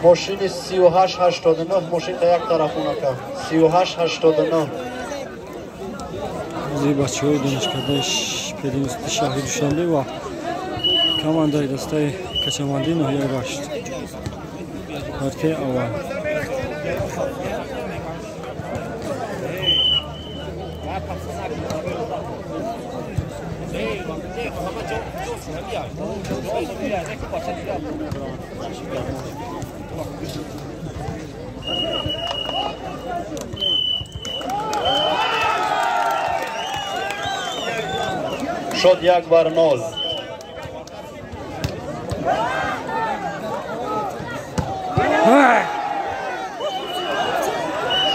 Мошини 3889 мошин та як тарафуна кард. 3889. Бозии бачаҳои донишкадаи пединститути шаҳри Душанбе ва командаи дастаи качамандии ноҳияи Рашт. Ҳарфи аввал. Шуд 1-0.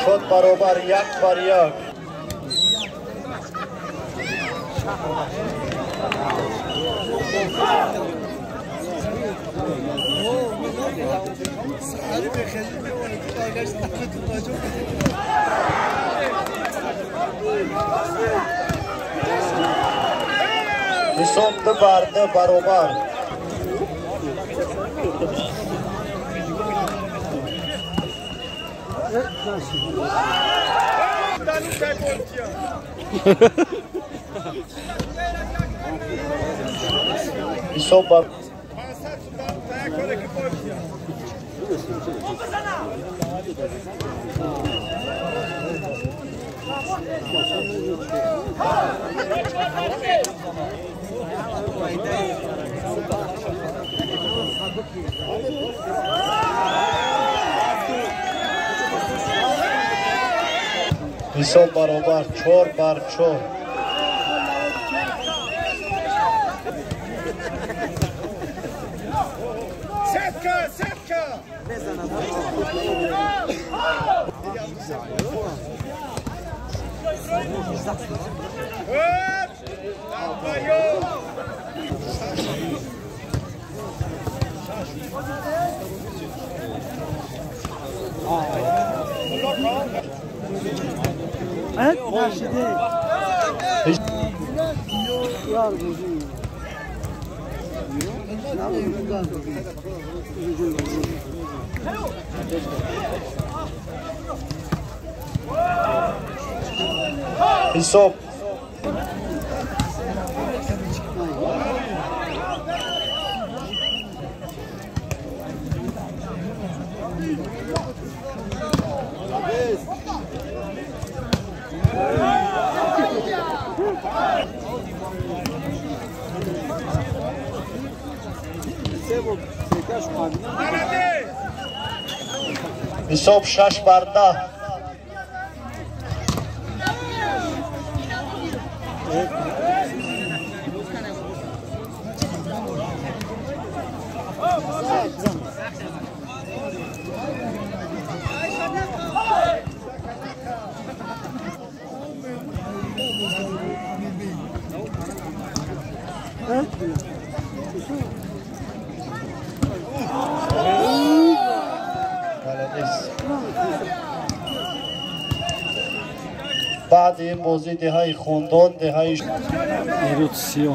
Шуд баробар 1-1. Ҳисоб 2-2 баробар. Ҳисоб бар ҳисоб баробар 4-4. Сетка, сетка! Ҳисоб ҳисоб 6-10. Баъди ин бозӣ деҳаи Хундон, деҳаи Эруд Сиё.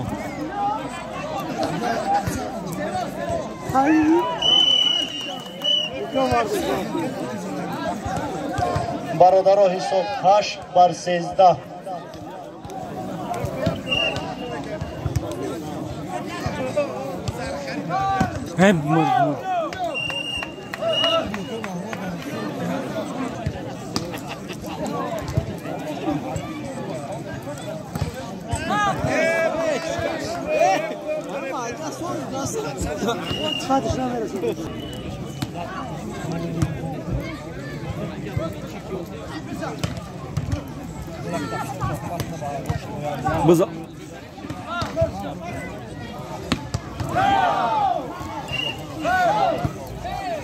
Бародаро, ҳисоб 8-13.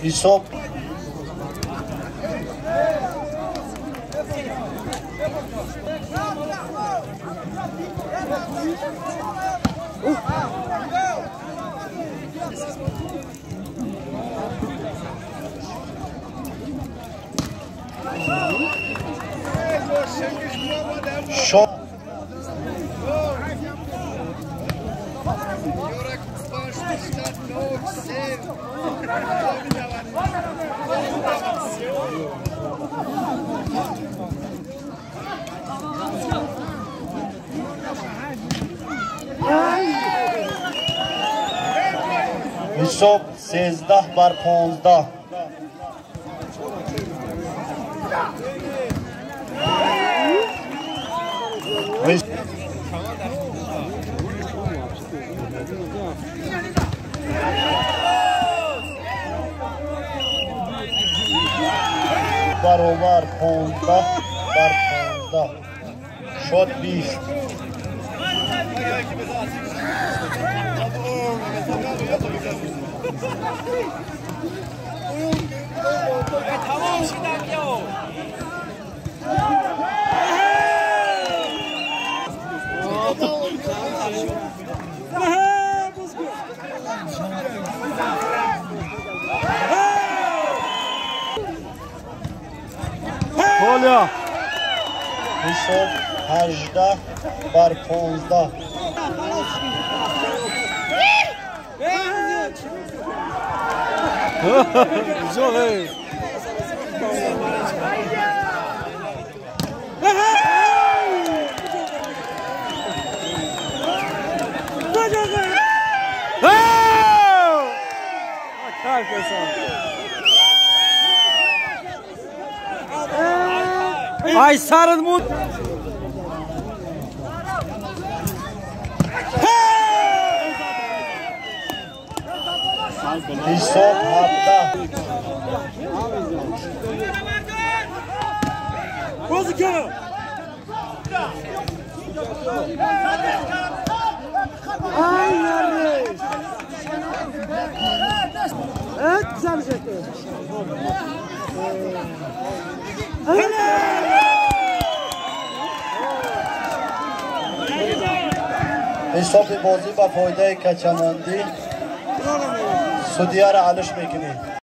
Ҳисоб حساب 13-15. برابر 15-15 شد 20. Olha! حساب 18-15. Joguei! Ay sarılmut. حساب 17. حساب بازی با فایده کچمندی سودیه را علش میکنی.